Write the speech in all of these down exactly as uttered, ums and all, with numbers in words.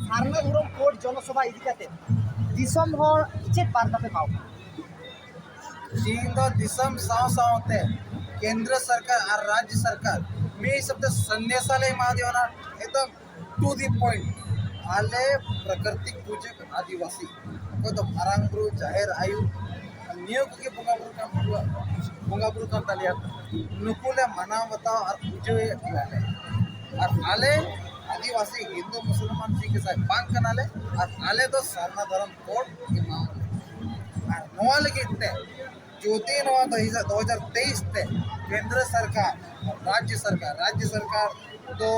ᱥᱟᱨᱱᱟ ᱫᱷᱚᱨᱚᱢ ᱠᱳᱰ ᱡᱚᱱᱚᱥᱚᱵᱷᱟ ᱤᱫᱤ ᱠᱟᱛᱮ ᱫᱤᱥᱚᱢ ᱦᱚᱲ ᱪᱮᱫ ᱵᱟᱨᱛᱟ ᱯᱮ ᱮᱢᱟᱣ ᱠᱚᱣᱟ? ᱛᱤᱦᱤᱧ ᱫᱚ ᱫᱤᱥᱚᱢ ᱥᱟᱶ ᱥᱟᱶᱛᱮ ᱠᱮᱱᱫᱨᱚ ᱥᱚᱨᱠᱟᱨ ᱟᱨ ᱨᱟᱡᱽᱡᱚ ᱥᱚᱨᱠᱟᱨ ᱢᱤᱫ ᱦᱤᱥᱟᱹᱵ ᱛᱮ ᱥᱟᱱᱫᱮᱥᱟ ᱞᱮ ᱮᱢᱟ ᱫᱮᱭᱟ, ᱚᱱᱟ ᱮᱠᱫᱚᱢ ᱴᱩ ᱫᱤ ᱯᱚᱭᱮᱱᱴ᱾ ᱟᱞᱮ ᱯᱨᱟᱠᱨᱤᱛᱤᱠ ᱯᱩᱡᱟᱹ ᱟᱹᱫᱤᱵᱟᱹᱥᱤ, ᱚᱠᱚᱭ ᱫᱚ ᱢᱟᱨᱟᱝ ᱵᱩᱨᱩ, ᱡᱟᱦᱮᱨ ᱟᱭᱳ, ᱱᱤᱭᱟᱹ ᱠᱚᱜᱮ ᱵᱚᱸᱜᱟ ᱵᱩᱨᱩ ᱠᱟᱱ ᱛᱟᱵᱚᱣᱟ, ᱵᱚᱸᱜᱟ ᱵᱩᱨᱩ ᱠᱟᱱ ᱛᱟᱞᱮᱭᱟ᱾ ᱱᱩᱠᱩ ᱞᱮ ᱢᱟᱱᱟᱣ ᱵᱟᱛᱟᱣ ᱟᱨ ᱯᱩᱡᱟᱹᱭᱮᱫ ᱠᱚᱣᱟ ᱞᱮ᱾ ᱟᱨ ᱟᱞᱮ ᱟᱹᱫᱤᱵᱟᱹᱥᱤ, ᱦᱤᱱᱫᱩ, ᱢᱩᱥᱚᱞᱢᱟᱱ, ᱥᱤᱠᱷ, ᱤᱥᱟᱭ ᱵᱟᱝ ᱠᱟᱱᱟᱞᱮ᱾ ᱟᱨ ᱟᱞᱮ ᱫᱚ ᱥᱟᱨᱱᱟ ᱫᱷᱚᱨᱚᱢ ᱠᱳᱰ ᱮᱢᱟᱣᱟᱞᱮ᱾ ᱟᱨ ᱱᱚᱣᱟ ᱞᱟᱹᱜᱤᱫ ᱛᱮ ᱡᱩᱫᱤ ᱱᱚᱣᱟ ᱫᱚ ᱦᱤᱡᱩᱜ ᱫᱩ ᱦᱟᱡᱟᱨ ᱛᱮᱭᱤᱥ ᱛᱮ ᱠᱮᱱᱫᱨᱚ ᱥᱚᱨᱠᱟᱨ, ᱨᱟᱡᱽᱡᱚ ᱥᱚᱨᱠᱟᱨ, ᱨᱟᱡᱽᱡᱚ ᱥᱚᱨᱠᱟᱨ ᱫᱚ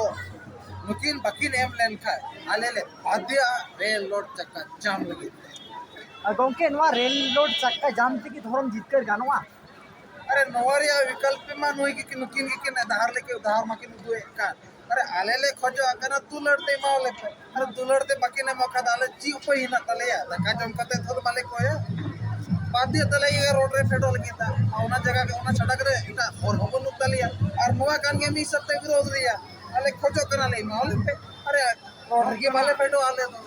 ᱱᱩᱠᱤᱱ ᱵᱟᱹᱠᱤᱱ ᱮᱢ ᱞᱮᱱᱠᱷᱟᱱ ᱟᱞᱮ ᱞᱮ ᱵᱟᱫᱷᱭᱚᱜᱼᱟ ᱨᱮᱞ ᱨᱳᱰ ᱪᱟᱠᱟ ᱡᱟᱢ ᱞᱟᱹᱜᱤᱫ ᱛᱮ᱾ ᱟᱨ ᱜᱚᱢᱠᱮ, ᱱᱚᱣᱟ ᱨᱮᱞ ᱨᱳᱰ ᱪᱟᱠᱟ ᱡᱟᱢ ᱛᱮᱜᱮ ᱫᱷᱚᱨᱚᱢ ᱡᱤᱛᱠᱟᱹᱨ ᱜᱟᱱᱚᱜᱼᱟ? ᱟᱨᱮ, ᱱᱚᱣᱟ ᱨᱮᱭᱟᱜ ᱵᱤᱠᱚᱞᱯ ᱢᱟ ᱱᱩᱭ ᱜᱮ, ᱱᱩᱠᱤᱱ ᱜᱮᱠᱤᱱ ᱰᱟᱦᱟᱨ ᱞᱮᱠᱤᱱ ᱰᱟᱦᱟᱨ ᱢᱟᱠᱤᱱ ᱩᱫᱩᱜ ᱮᱫ ᱠᱟᱱ᱾ ᱟᱨᱮ, ᱟᱞᱮ ᱞᱮ ᱠᱷᱚᱡᱚᱜ ᱠᱟᱱᱟ ᱫᱩᱞᱟᱹᱲ ᱛᱮ ᱮᱢᱟᱣᱟᱞᱮ ᱯᱮ᱾ ᱟᱨ ᱫᱩᱞᱟᱹᱲ ᱛᱮ ᱵᱟᱹᱠᱤᱱ ᱮᱢᱚᱜ ᱠᱷᱟᱱ ᱟᱞᱮ ᱪᱮᱫ ᱩᱯᱟᱹᱭ ᱦᱮᱱᱟᱜ ᱛᱟᱞᱮᱭᱟ? ᱫᱟᱠᱟ ᱡᱚᱢ ᱠᱟᱛᱮ ᱛᱷᱚᱲ ᱵᱟᱞᱮ ᱠᱚᱭᱟ᱾ ᱵᱟᱫᱷᱭᱚ ᱛᱟᱞᱮ ᱤᱭᱟᱹ ᱨᱳᱰ ᱨᱮ ᱯᱷᱮᱰᱚᱜ ᱞᱟᱹᱜᱤᱫ ᱫᱚ᱾ ᱚᱱᱟ ᱡᱟᱭᱜᱟ ᱜᱮ, ᱚᱱᱟ ᱪᱷᱟᱰᱟ ᱠᱟᱛᱮ ᱮᱴᱟᱜ ᱦᱚᱨ ᱦᱚᱸ ᱵᱟᱹᱱᱩᱜ ᱛᱟᱞᱮᱭᱟ᱾ ᱟᱨ ᱱᱚᱣᱟ ᱠᱟᱱ ᱜᱮᱭᱟ ᱢᱤᱫ ᱦᱤᱥᱟᱹᱵ ᱛᱮ ᱵᱤᱨᱳᱫᱷ ᱨᱮᱭᱟᱜ᱾ ᱟᱞᱮ ᱠᱷᱚᱡᱚᱜ ᱠᱟᱱᱟᱞᱮ, ᱮᱢᱟᱣᱟᱞᱮ ᱯᱮ᱾ ᱟᱨᱮ, ᱨᱳᱰ ᱨᱮᱜᱮ ᱵᱟᱞᱮ ᱯᱷᱮᱰᱚᱜᱼᱟ ᱟᱞᱮ ᱫᱚ᱾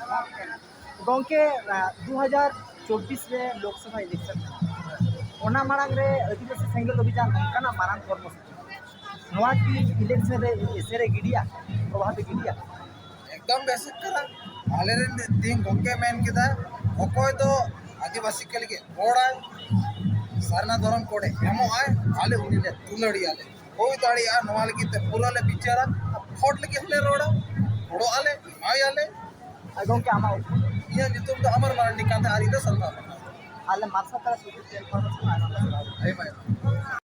ᱜᱚᱢᱠᱮ, ᱟᱸ, ᱫᱩ ᱦᱟᱡᱟᱨ ᱪᱚᱵᱵᱤᱥ ᱨᱮ ᱞᱳᱠᱥᱚᱵᱷᱟ ᱤᱞᱮᱠᱥᱚᱱ ᱠᱟᱱᱟ, ᱚᱱᱟ ᱢᱟᱲᱟᱝ ᱨᱮ ᱟᱹᱫᱤᱵᱟᱹᱥᱤ ᱥᱮᱸᱜᱮᱞ ᱚᱵᱷᱤᱡᱟᱱ ᱱᱚᱝᱠᱟᱱᱟᱜ ᱢᱟᱨᱟᱝ ᱠᱚᱨᱢᱚᱥᱩᱪᱤ, ᱱᱚᱣᱟ ᱠᱤ ᱤᱞᱮᱠᱥᱚᱱ ᱨᱮ ᱮᱥᱮᱨ ᱮ ᱜᱤᱰᱤᱭᱟ, ᱯᱨᱚᱵᱷᱟᱵᱽ ᱮ ᱜᱤᱰᱤᱭᱟ? ᱮᱠᱫᱚᱢ ᱵᱮᱥ ᱠᱟᱱᱟ᱾ ᱟᱞᱮᱨᱮᱱ ᱛᱮᱦᱮᱧ ᱜᱚᱢᱠᱮ ᱢᱮᱱ ᱠᱮᱫᱟ, ᱚᱠᱚᱭ ᱫᱚ ᱟᱹᱫᱤᱵᱟᱹᱥᱤ ᱠᱚ ᱞᱟᱹᱜᱤᱫ ᱨᱚᱲᱟᱭ, ᱥᱟᱨᱱᱟ ᱫᱷᱚᱨᱚᱢ ᱠᱳᱰ ᱮ ᱮᱢᱚᱜᱼᱟᱭ, ᱟᱞᱮ ᱩᱱᱤ ᱞᱮ ᱫᱩᱞᱟᱹᱲᱤᱭᱟᱞᱮ᱾ ᱦᱩᱭ ᱫᱟᱲᱮᱭᱟᱜᱼᱟ, ᱱᱚᱣᱟ ᱞᱟᱹᱜᱤᱫ ᱛᱮ ᱯᱩᱨᱟᱹ ᱞᱮ ᱵᱤᱪᱟᱹᱨᱟ, ᱵᱷᱳᱴ ᱞᱟᱹᱜᱤᱫ ᱦᱚᱸᱞᱮ ᱨᱚᱲᱟ, ᱜᱚᱲᱚᱜ ᱟᱞᱮ, ᱮᱢᱟᱭᱟᱞᱮ᱾ ᱟᱨ ᱜᱚᱢᱠᱮ, ᱟᱢᱟᱜ ᱩᱯᱨᱩᱢ? ᱤᱧᱟᱹᱜ ᱧᱩᱛᱩᱢ ᱫᱚ ᱚᱢᱚᱨ ᱢᱟᱨᱟᱱᱰᱤ ᱠᱟᱱ ᱛᱟᱦᱮᱸ, ᱟᱨ ᱤᱧ ᱫᱚ ᱥᱟᱱᱛᱟᱲ ᱠᱟᱱᱟ᱾ ᱟᱞᱮ ᱢᱟᱨᱥᱟᱞ ᱛᱟᱨᱟ ᱥᱩᱡᱳᱜᱽ ᱧᱮᱞ ᱯᱟᱦᱴᱟ ᱥᱮᱫ ᱟᱭᱢᱟ ᱟᱭᱢᱟ ᱥᱟᱨᱦᱟᱣ᱾ ᱟᱭᱢᱟ ᱟᱭᱢᱟ᱾